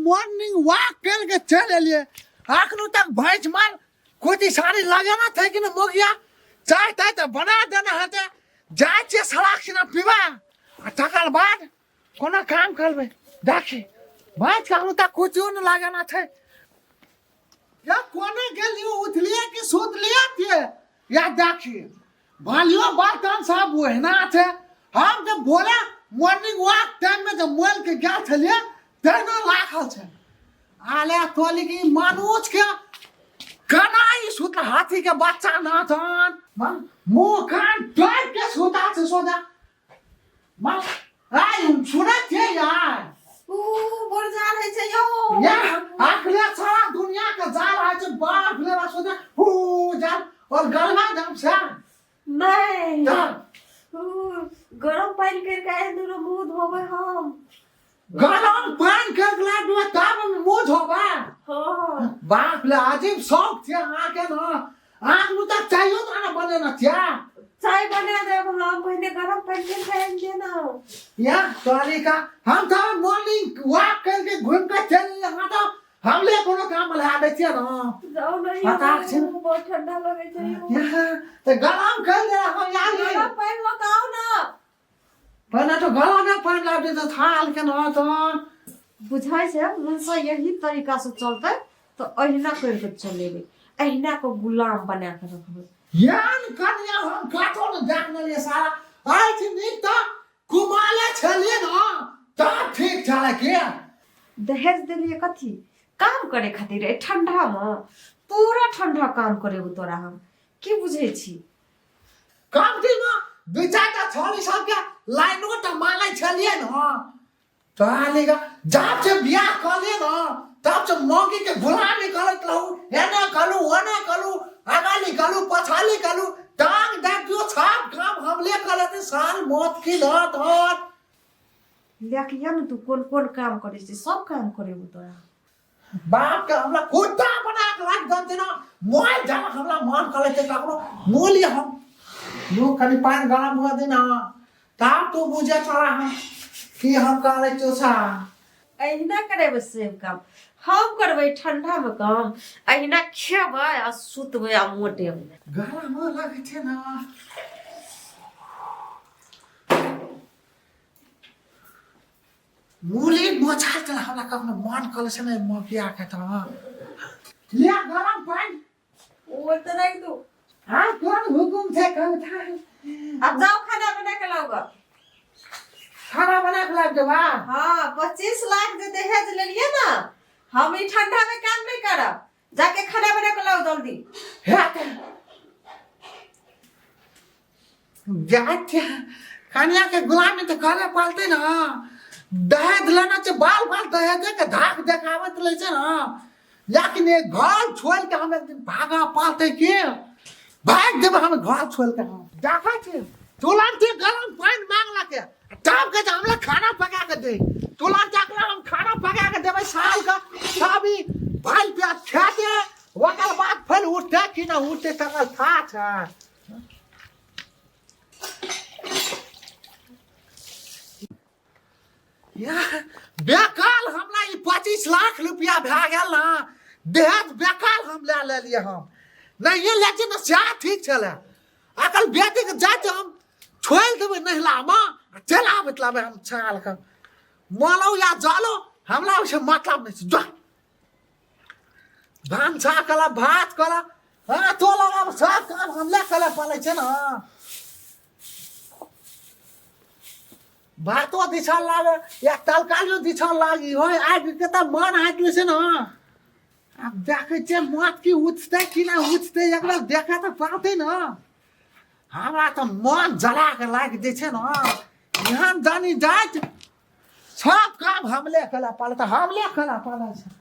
Morning walk कर के चल एलिए। अखनो तक भैंस माल कोती साड़ी लगाना थे कि न मोगिया चाय ताय तऽ बना देना हेतै। जाइ छियै सड़क सिना पीबा आ तकर बाद कोनो काम करबै। देखी भैंस के अखनो तक कुछो न लगाना छै। या कोने गेलियो उठलिए कि सुतलिए थे या देखी भालियो बर्तन सब ओहिना छै। हम जे भोरे मॉर्निंग वॉक टाइम में जे मोल के गेल छलिए तहिना राखल छै। आले तोली की मानुष के केना ई सुतल हाथी के बच्चा ना छन मन मुंह कान टोक के सुता छै सोजा मन आइ हम सुनै छियै यार। ऊ बड़ जाड़ होइ छै यौ। या आखले सारा दुनिया के जाल है छै बाप रे बाप सोचा हू जाल और गरमा जाम से नहीं जाल। ऊ गरम पानि करि के आनि दुनू मुंह धोबै हम। गरम पानि कर के लाग तब मुंह धोबा। हाँ। बाप रे अजीब शौक छै अहाँ के न। अहाँ के तक चाहियो तो ना बनेना छै। चाय बना देब हम, पहिने गरम पानि करि के आनि दे ना। या तरीका हम तो मॉर्निंग वॉक करके घूम के चल यहाँ तो हमले कोनो काम ला दै छियै न। जाउ नहीं पता छै। मुंह बहुत ठंडा लगै छै यौ। यहाँ तो गरम कर दे हम यार। गरम पानि लऽ के आउ ना। पहिने तो गरम में पानि लाब दे तो थाल के न तो बुझाइ छै मुनसा यही तरीका से चलतै तऽ अहिना करि के चलेबै, अहिना के गुलाम बना के रखबै। यान कन्या हम काटो न जान लिए सारा आइ छी नीक तऽ कुमाले छलिए न तब ठीक छलै के। दहेज देलिए कथी काम करे खातिर? ए ठंडा में पूरा ठंडा काम करेबो तोरा हम, की बुझै छी? कमती में दू चारिटा छौड़ी सबके लाइनो तऽ मांगै छलिए न तोरा जब से बियाह कऽ न तब से मौगी के गुलामी करैत रहू, एने करू ओने करू, आगा निकालू पछाली करू, टांग दे दियो सब काम हमले करत साल मौत की लत होत। लेकिन ने तू कोन कोन काम करै छी? सब काम करेबो तोरा। बाप के हमरा कुत्ता बना के राख देते ना मोय जाना हमरा मन करे छै ककरो मूल्य हम यो कनि पानि गरम हुआ दे ना तब तू बुझे चला हम कि हम करे चोसा। अहिना करेबै सेम काम हम करबै ठंडा में काम, अहिना खेबै आ सुतबै आ मोटेबै। गरम लगै छै ना मूली मोछा चला हमरा कखनो मन करै छै ने मकिया के तऽ लिया गरम पानि। ओ तऽ राखि दू। हाँ कोन हुकुम छै कहू था। अब जाओ खाना बना के लाओ गा। खाना बना के लाबि देबा? हाँ 25 लाख जे दहेज लेलिए ना हम, ई ठंडा में काम नहीं करब, जाके खाना बना के लाओ जल्दी। जात कन्या के गुलामी तऽ करे पड़तै ना। दहेज लेना छै बाल बाल दहेजे के धाक देखाबैत रहै छै ना, लेकिन एक घर छोड़ के हम एक दिन भागा पालतै के भाग देबै हम घर छोड़ के। हम देखै छी तुरंत गरम पानि मांगलक तब के हमरा खाना पका के दे, तुरंत एकरा हम खाना पका के देबै साल के सभी भाई प्याज खेते ओकर बाद फेर उठते कि ना उठते तकर था छै। बेकाल हमरा ई 25 लाख रुपया भए गेल ना दहेज बेकाल हम लए लेलियै। हम नहिए लै छियै ने सएह ठीक छलै। अकल बेटीके जाइत हम छोड़ि देबै नहिलामे चलि आबैत लाबै हम छालके मलो या जलो हमरा ओहिसँ मतलब नहि छै। जो भनसा कला भात कला हाँ तो लगा सब काम हमले कला पड़ै छै ना। भातो दिछल लागे या तरकारियो दिछल लागी हो आगि के तऽ मन हाथ छै ना। आब देखै छियै मत की उठतै कि ना उठतै, एक बेर देखै तऽ पाते ना। हमरा तऽ मन जला के लागि दै छै ना। यहाँ जानी जाइत सब काम हमले कला पड़ै तऽ हमले कला पड़ै छै।